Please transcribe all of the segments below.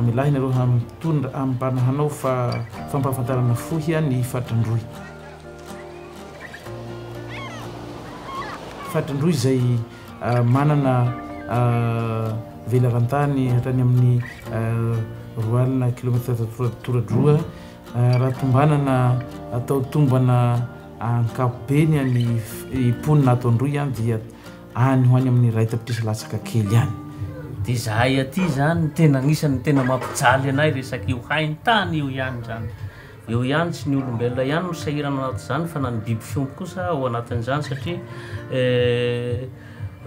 Mamelà ahy nareo hamitondra ampana hanao fa fampahafantarana fohy ny faritra Androy. Faritra Androy izay manana velaran-tany hatrany amin'ny 20 kilomètre toradroa raha tombanana atao tombana ankapobeny ny mponina ato Androy dia Any ho any amin'ny 1 tapitrisa latsaka kely any. Dia izahay aty izany tena anisan'ny tena mampijaly anay resaka io haintany io ihany izany. Eo ihany tsy ny olombelona ihany no sahirana anatin'izany fa na ny biby fiompy kosa ao anatin'izany satria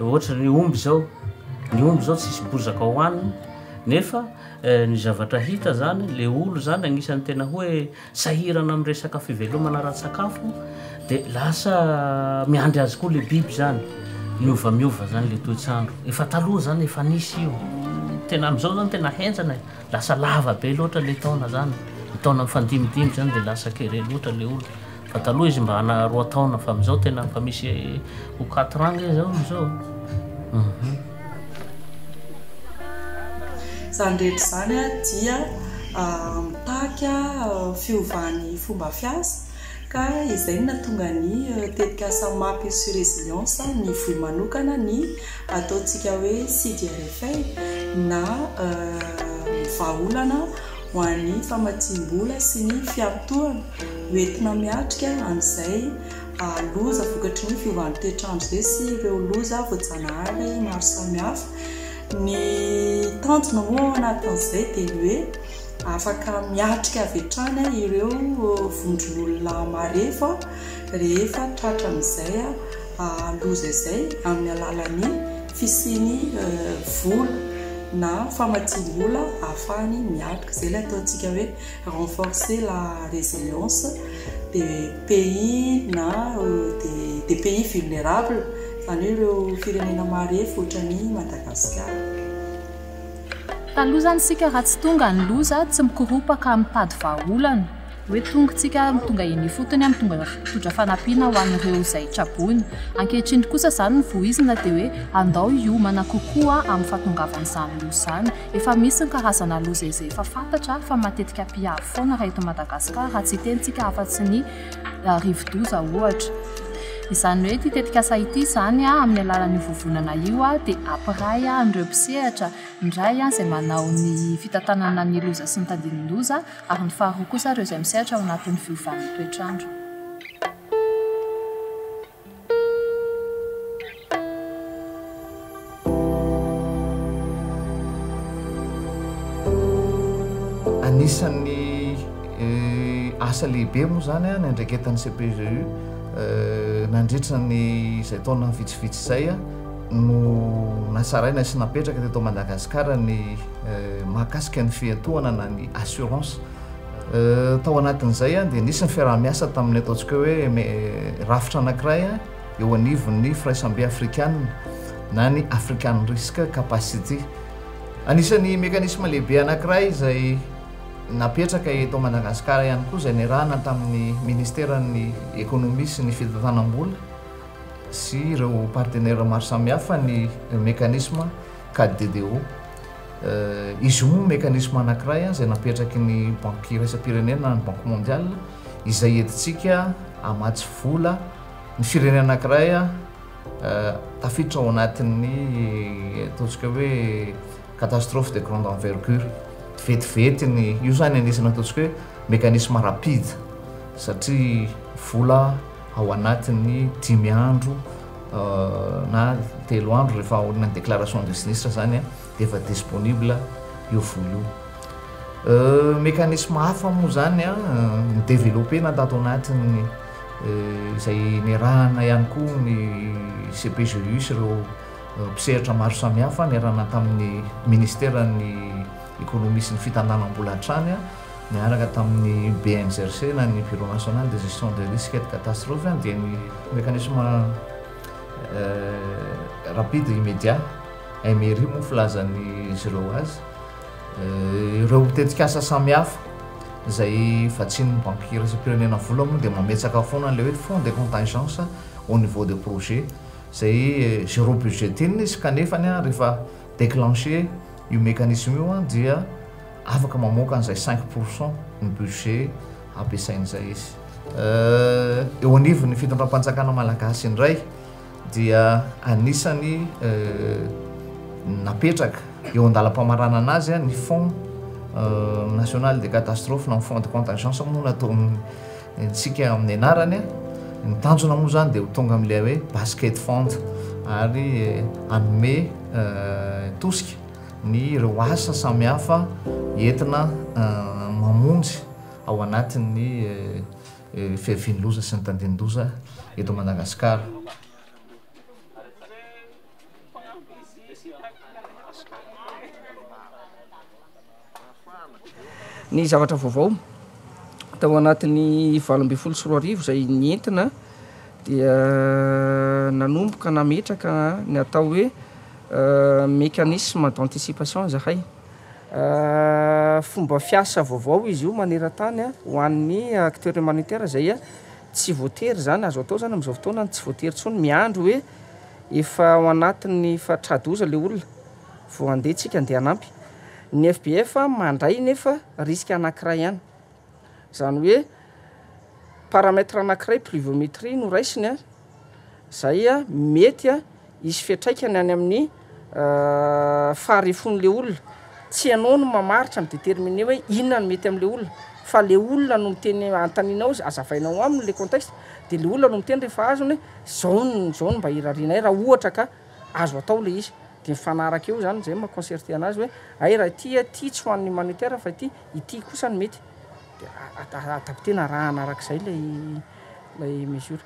ohatra ny omby izao, ny omby izao tsisy bozaka hohaniny nefa ny zavatra hita izany le olo izany anisan'ny tena hoe Sahirana amin'ny resaka fivelomana ara-tsakafo dia lasa miandry azy koa ilay biby izany. Miovamiova izany ilay toetr'andro. Efa taloha izany efa nisy io. Tena amin'izao izany tena henjana e. Lasa lava be loatra ilay taona izany. Ny taona mifandimbidimby izany dia lasa kere loatra ilay olona. Fa taloha izy mba ana roa taona fa amin'izao tena efa misy ho quatre ans nge izao amin'izao. Izany rehetra izany dia mitaky fiovan'ny fomba fiasa ka izay no nahatonga ny tetikasa Map sur Résilience nivoy manokana ny ataontsika hoe CDRFA na vahaolana ho an'ny famatsiam-bola sy ny fiantohana hoentina miatrika an'izay loza vokatry ny fiovan'ny toetr'andro izay sy ireo loza voajanahary maro samihafa. Ny tanjona moa ao anatin'izay dia ny hoe afaka miatrika avy hatrany ireo vondron'olona marefo rehefa tratran'izay loza izay amin'ny alalan'ny fisian'ny vola na famatsiam-bola ahafahany miatrika. Izay ilay ataontsika hoe renforcer la résilience des pays na des pays vulnérables, izany hoe ireo firenena marefo ohatran'i Madagasikara. Taloha izany isika raha tsy tonga ny loza tsy mikoropaka mitady vahaolana, hoe tonga isika tonga eny ifotony mitondra mitondra fanampiana ho an'ireo izay traboina. Ankehitriny kosa izany ny voizina dia hoe andao hiomana kokoa amin'ny fahatongavan'izany loza izany. Efa misy ny karazana loza izay efa fantatra fa matetika mpiavy foana raha eto Madagasikara, raha tsy hiteny tsika afa-tsy ny rivodoza ohatra. Izany hoe ity tetikasa ity izany amin'ny alalan'io vovonana io dia hampiray an'ireo mpisehatra, ny iray izay manao ny fitantanana ny loza sy ny tandindon-doza ary ny faharoa kosa ireo izay misehatra ao anatin'ny fiovan'ny toetr'andro. Anisan'ny asa lehibe moa izany ny andraiketan'ny CPGU nandritra ny izay taona vitsivitsy izay no natsaraina sy napetraka teto Madagasikara ny mahakasika ny fiantohana na ny assurance. Tao anatin'izay dia nisy ny fiaraha-miasa tamin'ny ataontsika hoe rafitra anankiray eo anivon'ny firaisambe afrikana na ny African Risk Capacity. Anisan'ny mécanisme lehibe anankiray izay napetraka eto Madagasikara ihany koa izay niarahana tamin'ny ministeran'ny ekonomia sy ny fitantanam-bola sy ireo partenaires maro samihafa ny mécanisme CADDO. Izy io moa mécanisme anankiray izay napetraky ny banky iraisam-pirenena na ny banque mondiale izay entintsika hamatsy vola ny firenena anankiray tafiditra ao anatin'ny ataontsika hoe catastrophe de grande envergure. Vetivety ny, io izany anisan'ny ataontsika hoe mécanisme rapide satria vola ao anatin'ny dimy andro na telo andro rehefa aorian'ny déclaration de sinistre zany dia efa disponible io vola io. Mécanisme hafa moa zany ni-développer-na tato anatin'ny izay niarahana ihany koa ny CPGU sy ireo mpisehatra maro samihafa niarahana tamin'ny ministeran'ny économie sy ny fitantanam-bola hatrany niaraka tamin'ny BNGRC na ny Bureau National de Gestion des Risques et de Catastrophes dia ny mécanisme rapide immédiat, MRI moa filazan'izy ireo azy, ireo tetikasa samihafa izay vatsian'ny Banky Iraisam-pirenena vola moa dia mametsaka foana an'ilay hoe fonds de contingence au niveau de projet izay zéro budget iny izy kanefa rehefa déclenché io mécanisme io dia. afaka mamoaka an'izay 5 % ny budget ampiasain'izay izy. Eo anivon'ny fitondram-panjakana malagasy indray dia anisany napetraka eo an-dalam-pamaranana azy ny Fonds national de catastrophe na fonds de contingence moa nataontsika amin'ny anarany. Ny tanjona moa zany de ho tonga am'le hoe basket fund ary anome tosika ny ireo asa samihafa entina mamonjy ao anatin'ny fiavian'ny loza sy ny tandindoza eto Madagasikara. Ny zavatra vaovao tao anatin'ny 2018 zay nientina dia nanomboka nametraka ny atao hoe mécanisme d'anticipation zahay. Fomba fiasa vaovao izy io maneran-tany ho an'ny acteur humanitaire zay a tsy voatery zany azo atao zany am'izao fotoana, tsy voatery tsony miandro hoe efa ao anatin'ny fa tra-doza le olona vao andeha tsika andeha hanampy. Ny FBF mandray nefa risque anankiray ihany, zany hoe paramètre anankiray pluviométrie no raisiny a zay a mety a hisy fiantraikany any amin'ny faharefon'le olona. Tsy ianao no mamaritra, midéterminer hoe inona no mety am'le olona, fa le olona no miteny. Antaninao izy, azavainao aminy le contexte, de le olona no miteny rehefa azony hoe zao n zao no mba irarianay raha ohatra ka azo atao le izy, de mifanaraka eo zany zay maha-concerté anazy hoe ay raha ty a ty tsy ho an'ny humanitaire fa ity ity kosa no mety, de adaptena arahana arak'izay lay mesure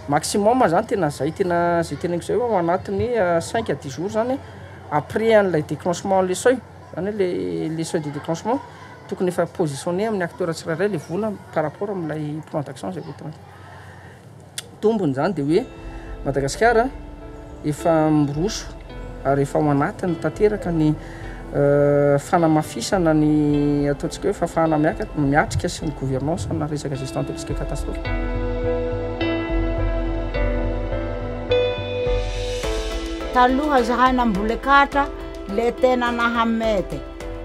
maximum zany. Tena zay, tena zay teneniko zay hoe ao anatin'ny 5 à 10 jours zany après an'lay déclenchement, le seuil zany hoe le seuil de déclenchement, tokony efa positionné amin'ny acteur tsirairay le vola par rapport am'lay plan d'action zay voatina. Tombony zany de hoe Madagasikara efa miroso ary efa ao anatiny tanteraka ny fanamafisana ny ataontsika hoe fahafahana miatrika sy ny gouvernance na resaka gestion de risque catastrophe. Taloha zahay namboly katra le tena nahamety,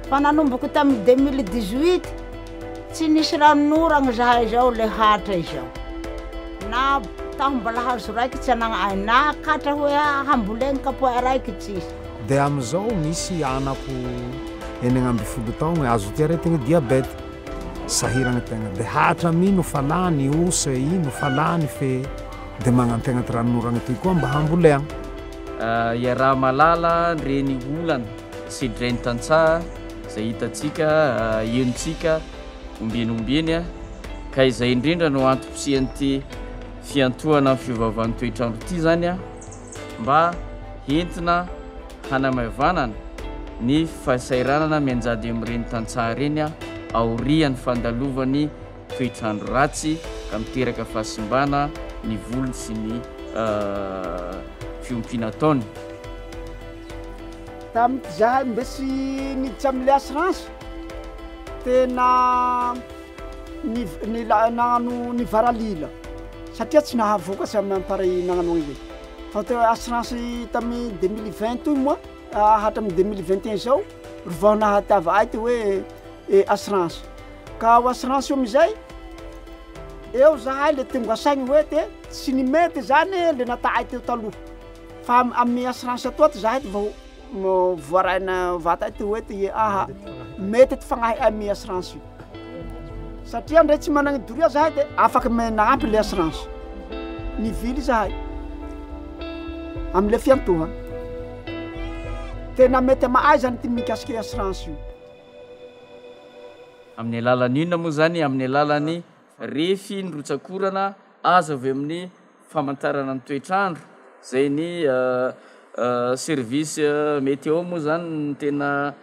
fa nanomboky tamy 2018 tsy nisy ranonoragna zahay zao le hatra izao na taho mbola hazo raiky tsy anagna na katra hoe hambolegny kapoa raiky tsisy. De am'izao misy anako 16 taogna azo ty aretigny diabète, sahiragna tegna de hatra amino fa lany osy ino fa lany fe de magnantegna ty ranonoragna toy koa mba hamboleagna. Iaraha malala reny olana sedrainy tantsaha zay hitatsika enotsika ombieny ombieny a ka izay indrindra no antom-pisian'ity fiantohana amin'ny fiovaovan'ny toetrandro ity zany a mba entina hanamaivanana ny fahasahiranana mianjady amin'ireny tantsaha reny a aorian'ny fandalovany toetrandro ratsy ka miteraka fahasimbana ny volony sy ny fiompiana ataony. Tamity zahay mbe sy niditsy am'le assurance, tena ny nagnano ny varalila satria tsy nahavokatsy amy appareil nagnano igny, fa te assurance tamy 2020 toy moa hatramy 2021 zao ro vao nahatiava ay ty hoe assurance ka ho assurance io. Amizay eo zahay le tonga saigny hoe te tsy nimety zany le nata ay teo taloha, fa amy assurance atoa ty zahay ty vao voaraina vata ty hoe ty aha mety ty fagnahy amy assurance io, satria ndre tsy managny doria zahay de afaky nagnampy le assurance nivily zahay amle fiantoha. Tena mety ama zany ty mikasiky assurance io. Amin'ny alalan'ny inona moa zany? Amin'ny alalan'ny refy ny rotsakorana azo avy amin'ny famantarana ny toetrandro zay ny service météo moa zany ny tena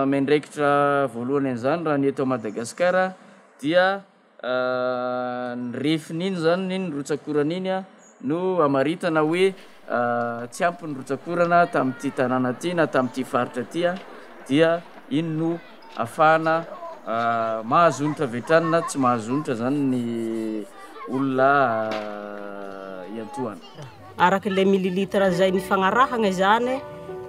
miandraikitra voalohany an'izany raha ny eto Madagasikara, dia ny refin'iny zany ny rotsakorana iny a no amaritana hoe tsy ampy ny rotsakorana tamin'ity tanàna ty na tamin'ity faritra ty a dia iny no ahafahana mahazo onitra avy hatrany na tsy mahazo onitra zany ny olona iantohana. Araky le millilitre zay nifagnarahana zany.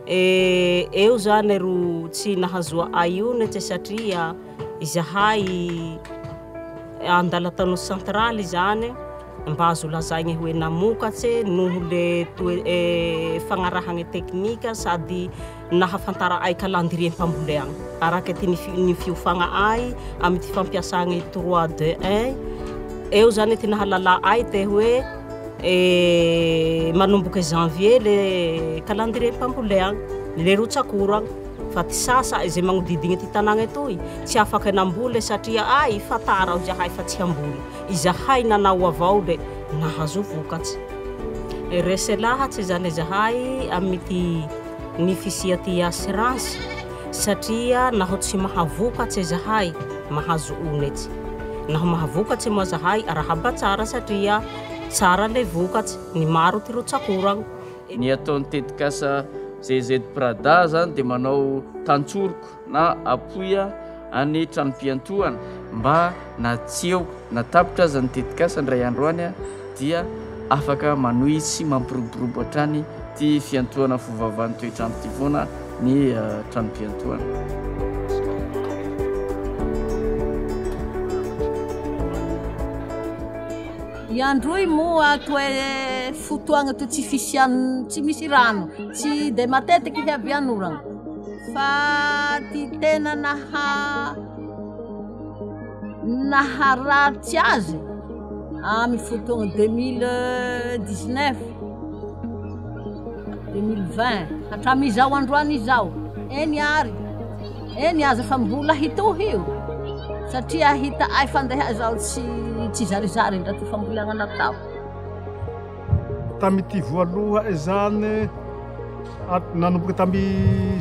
Eo zany ro tsy nahazoa'ay onetse satria izahay andalan-tanosy centrale zany mba azo lazaigny hoe namokatse noho le toe fagnarahagne teknika sady nahafantara'ay calendrier-mpamboleagna arake ty ny fiofagna'ay amy ty fampiasagne trois deux un. Eo zany ty nahalala'ay te hoe manomboke janvier le calendrier-mpamboleagna, le rotsakoragna. Fa ty sasa izay magnodidigny ty tanàgna toy tsy afaka nambole satria ay fa tara aho izahay fa tsy hamboly. Izahay nanao avao le nahazo vokatsy. Rese lahatsy zany izahay amy ty ny fisia ty assurance satria naho tsy mahavokatsy izahay mahazo onetsy. Naho mahavokatsy moa zahay arahaba tsara satria tsara le vokatsy, ny maro ty rotsakoragna. Ny ataon'ny tetikasa GIZ Prada zany dia manao tantsoroko na apoia any tranom-piantohana mba na tsy eo na tapitra aza ny tetikasa indray andro any dia afaka manohy sy mampiroborobo hatrany ity fiantohana fiovaovan'ny toetr'andro ity foana ny tranom-piantohana. I Androy moa toe fotoagna toa tsy fisian-, tsy misy rano, tsy de matetiky hiavian'oragna fa ty tena naha naharatsy azy amy fotoagna 2019, 2020 hatramizao androany izao, eny ary, eny aza fa mbola hitohy io satria hita ay fandeha zao tsy tsy zarizary ndra ty famboleagna natao. Tamity voalohany zany nanomboka tamy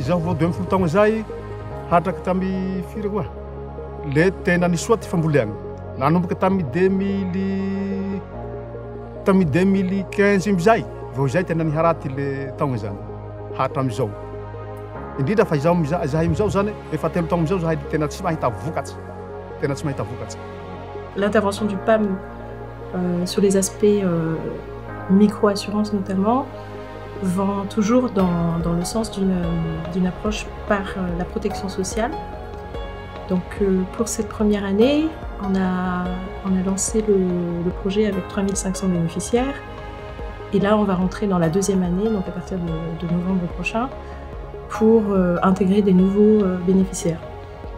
zaho vao 12 taogno zay hatraky tamy firy koa le tena nisoa ty famboleagna. Nanomboka tamy 2000, tamy 2015 amizay vao zay tena niharaty le taogno zany hatramizao. Indrindra fa izao zahay amizao zany efa 3 taogno amizao zahay tena tsy mahita vokatsy. Tena tsy mahita vokatsy. L'intervention du PAM sur les aspects micro-assurance notamment vont toujours dans le sens d'une approche par la protection sociale. Donc pour cette première année, on a lancé le projet avec 3500 bénéficiaires. Et là, on va rentrer dans la deuxième année, donc à partir de novembre prochain, pour intégrer des nouveaux bénéficiaires.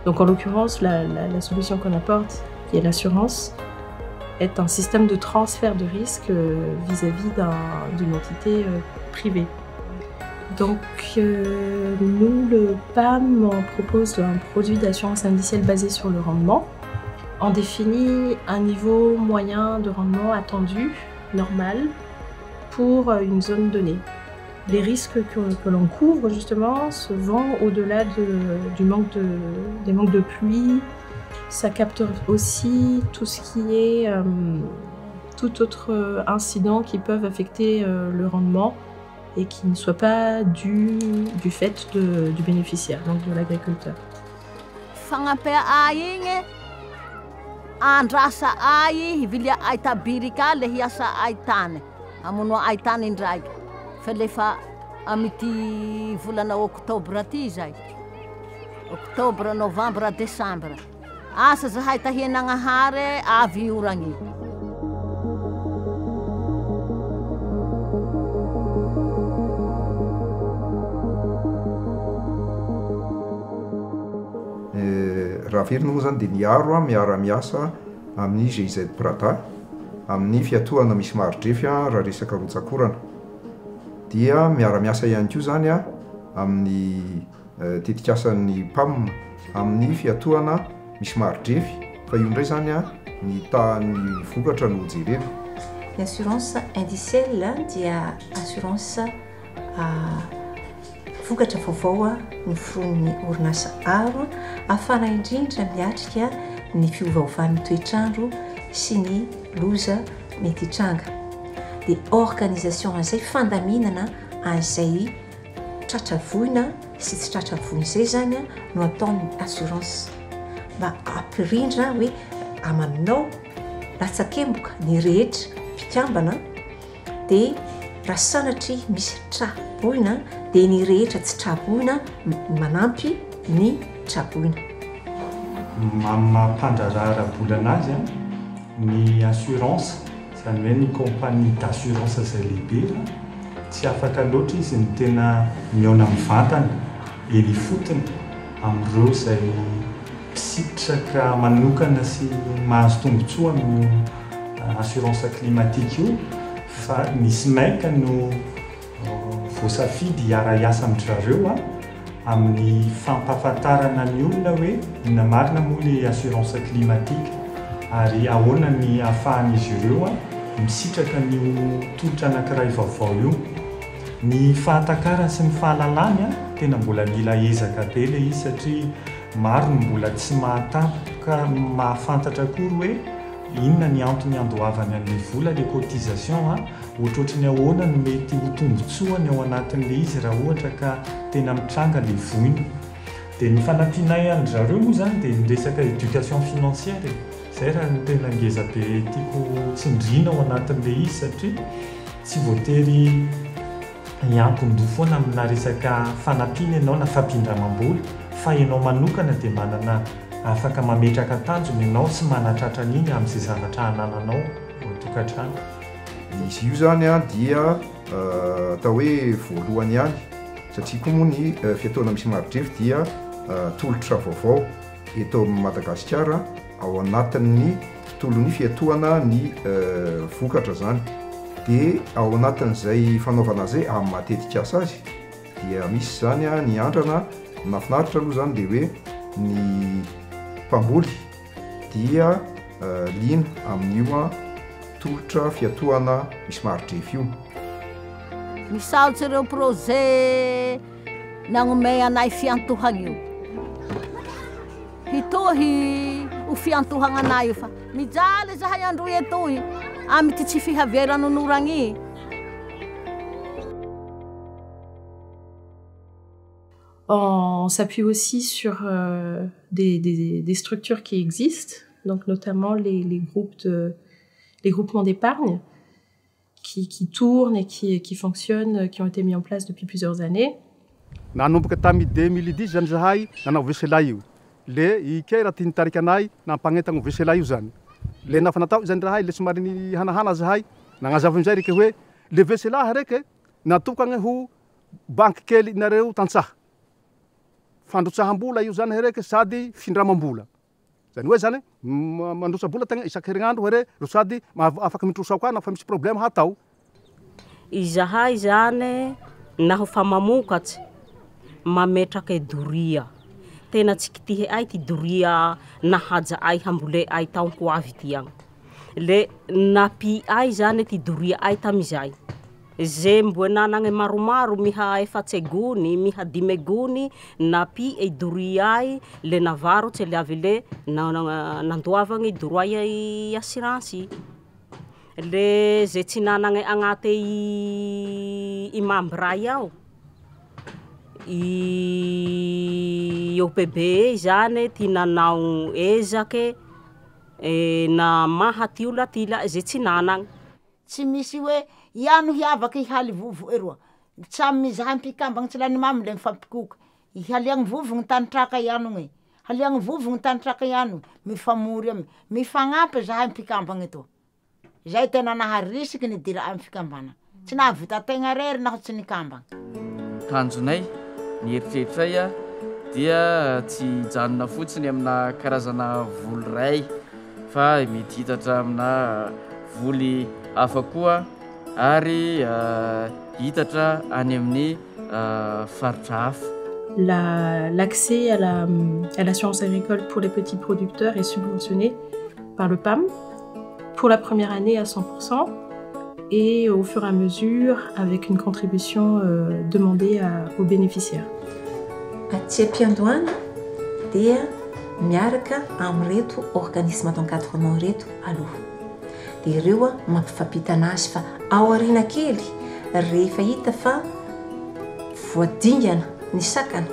Donc en l'occurrence, la solution qu'on apporte, qui est l'assurance, est un système de transfert de risque vis-à-vis d'une entité privée. Donc nous, le PAM, on propose un produit d'assurance indicielle basé sur le rendement. On définit un niveau moyen de rendement attendu, normal, pour une zone donnée. Les risques que l'on couvre, justement, se vont au-delà de, du manque de, des manques de pluie. Ça capte aussi tout ce qui est tout autre incident qui peuvent affecter le rendement et qui ne soit pas du fait du bénéficiaire, donc de l'agriculteur. Fagnampea ay igny andrasa ay hivilia ay tabiry ka le hiasa ay tany amonoa ay tany indraiky fa lefa amity volana oktobra ty zay, oktobra, novambra, desambra, asa zahay tahianagnahary avy oragny. Raha averina moa zany dia miaro a miara-miasa amin'ny GIZ Prada amin'ny fiatohana misy maridrefy a raha resaka rotsakorana, dia miara-miasa ihany koa zany a amin'ny tetikasan'ny PAM amin'ny fiatohana misy maridrefy, fa io indray zany a ny tahan'ny vokatra no jerena. Ny assurance indicielle dia assurance vokatra vaovao a ny foron'ny orinasa Aro ahafahana indrindra miatrika ny fiovaovan'ny toetrandro sy ny loza mety hitranga. Dia organisation an'izay fandaminana an'izay tratra voina sy tsy tratra voina izay zany a no ataon'ny assurance mba hampirindra hoe amanao latsakemboka ny rehetra mpikambana, dia raha sanatria misy tra-boina Dia ny rehetra tsy traboina manampy ny traboina. Amin'ny maha mpandraharaha ara-bola anazy, ny assurance, izany hoe ny compagnie d'assurance izay lehibe, tsy afaka loatra izy ny tena mihaona mivantana eny ifotony amin'ireo izay mpisitraka manokana sy mahazo tombontsoa amin'io assurance climatique io fa ny SMEC no voasafidy hiara-hiasa amin-dry zareo amin'ny fampahafantarana ny olona hoe inona marina moa ilay assurance climatique ary ahoana ny ahafahan'izy ireo misitraka an'io tolotra anankiray vaovao io. Ny fahatakarany sy ny fahalalany tena mbola mila ezaka be ilay izy satria maro ny mbola tsy mahatampoka mahafantatra akory hoe inona ny antony andoavany an'ilay vola, ilay cotisation. Ohatrohatry ny ahoana no mety ho tombontsoany ao anatin'ilay izy raha ohatra ka tena mitranga ilay voina. Dia ny fanampianay an-dry zareo moa izany dia ny resaka éducation financière e. Izay raha ny tena ngeza be tiako tsindriana ao anatin'ilay izy satria tsy voatery hiankin-doha foana amina resaka fanampiana ianao na fampindramam-bola fa ianao manokana dia manana afaka mametraka tanjona ianao sy manatratra an'iny amin'izay zavatra anananao ao an-tokantrano. Izy io izany dia atao hoe voalohany ihany satria koa moa ny fiatoana misy maridrefy dia tolotra vaovao eto Madagasikara ao anatin'ny tontolon'ny fiatohana ny vokatra izany. Dia ao anatin'izay fanaovana azy izay amin'ny maha tetikasa azy dia misy izany ny andrana, ny mahafinaritra aloha izany dia hoe ny mpamboly dia liana amin'io tolotra fiatohana misy maridrefy io. Misaotra ireo projet nagnome anay fiantohagna io. Hitohy ho fiantohagna anay io fa mijaly zahay Androy etoy amy ty tsy fihavia ranonoragny. On s'appuie aussi sur euh, des, des, des structures qui existent, donc notamment les, les groupes de les groupements d'épargne qui, qui tournent et qui, qui fonctionnent, qui ont été mis en place depuis plusieurs années. Nanomboka tamin'ny 2010 zany zahay nanao VCLA io. Le i Kera ty nitarika anay nampagnentagna io VCLA io zany. Le nafa natao zany rahay le somary nihanahana zahay, nagnazava amizay reke hoe le VCLA reke natokagna ho banky kely nareo tantsaha. Fandrotsaham-bola io zany reke sady findramam-bola. Zany hoe zany mandrotsa-bola tegna isan-kerignandro here ro sady afaky mitrosa koa nafa misy problème hatao. Izahay zany naho fa mamokatsy mametrake doria. Tena tsy kitihe'ay ty doria nahaja'ay hambole'ay taon-ko avy ty agny. Le nampi'ay zany ty doria'ay tamizay. Ze mbo nanagne maromaro miha efatse gony, miha dime gony, nampi'e i doria'ay le navarotse le avy le nandoavagny droit i assurance. Le ze tsy nanagne agnate i mambray ao, i OPB ey zany ty nanao ezake namaha ty ola ty ila'e ze tsy nanagny. Tsy misy hoe ia no hiavaky hihaly vovo eroa, samy zahay mpikambana tsy lany mamy le mifampikoky, ihaliany vovony tany traka ianogne, haliany vovony tany traka iano, mifamory amy, mifagnampy zahay mpikambana etoa, zay tena naharisiky nidiranay amy fikambana, tsy nahavita tegna rery naho tsy nikambana. Tanjonay, ny eritreritray dia tsy hijanona fotsiny amina karazana voly iray fa mety hitatra amina voly hafa koa ary hitatra any amin'ny faritra hafa. L'accès à la, à l'assurance agricole pour les petits producteurs est subventionné par le PAM pour la première année à 100% et au fur et à mesure avec une contribution euh, demandée à, aux bénéficiaires. Aty am-piandohana dia miaraka amin'ireto organisme d'encadrement ireto aloha. Dia ireo mampifampitana azy fa ao aoriana kely rehefa hita fa voadingana ny sakana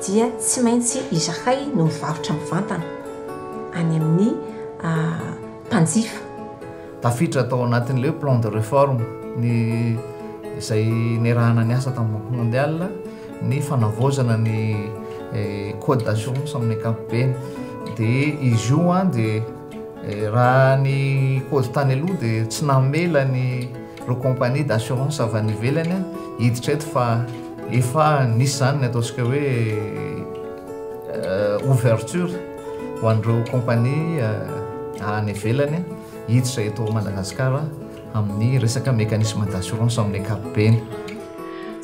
dia tsy maintsy izahay no mivarotra mivantana any amin'ny mpanjifa. Tafiditra tao anatin'ilay hoe plan de réforme ny izay niarahana niasa tamin'ny Banque Mondiale ny fanavaozana ny code d'assurance amin'ny ankapobeny. Dia izy io an dia raha ny code tany aloha dia tsy namela ny ireo compagnie d'assurance avy any ivelany hiditra eto fa efa nisy izany ny ataontsika hoe ouverture ho an'ireo compagnie any ivelany hiditra eto Madagasikara amin'ny resaka mécanisme d'assurance amin'ny ankapobeny.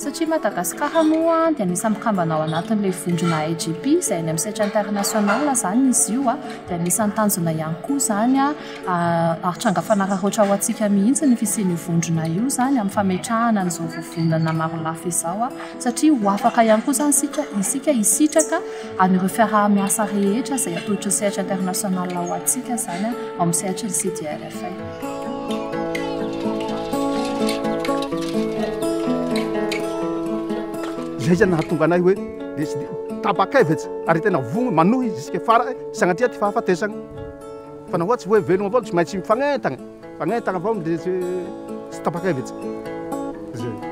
Satria Madagasikara moa dia anisan'ny mpikambana ao anatin'ilay vondrona IGP izay any amin'ny sehatra international izany izy io dia anisan'ny tanjona ihany koa izany ary tranga fanararaotra ho antsika mihitsy ny fisian'io vondrona io izany amin'ny fametrahana an'izao vovonana marolafy izao satria ho afaka ihany koa izany isika isika hisitraka an'ireo fiaraha-miasa rehetra izay atolotry ny sehatra international ho antsika izany ao amin'ny sehatry ny CDRFI. Zay zany nahatonga anay hoe de tsy tapa-kevitsy ary tena vogno manohy jusque fara'e sagnatria ty fahafatesagna. Fa na ohatsy hoe velogno avao tsy maintsy mifagnentagna, mifagnentagna avao de tsy tapa-kevitsy. Zay.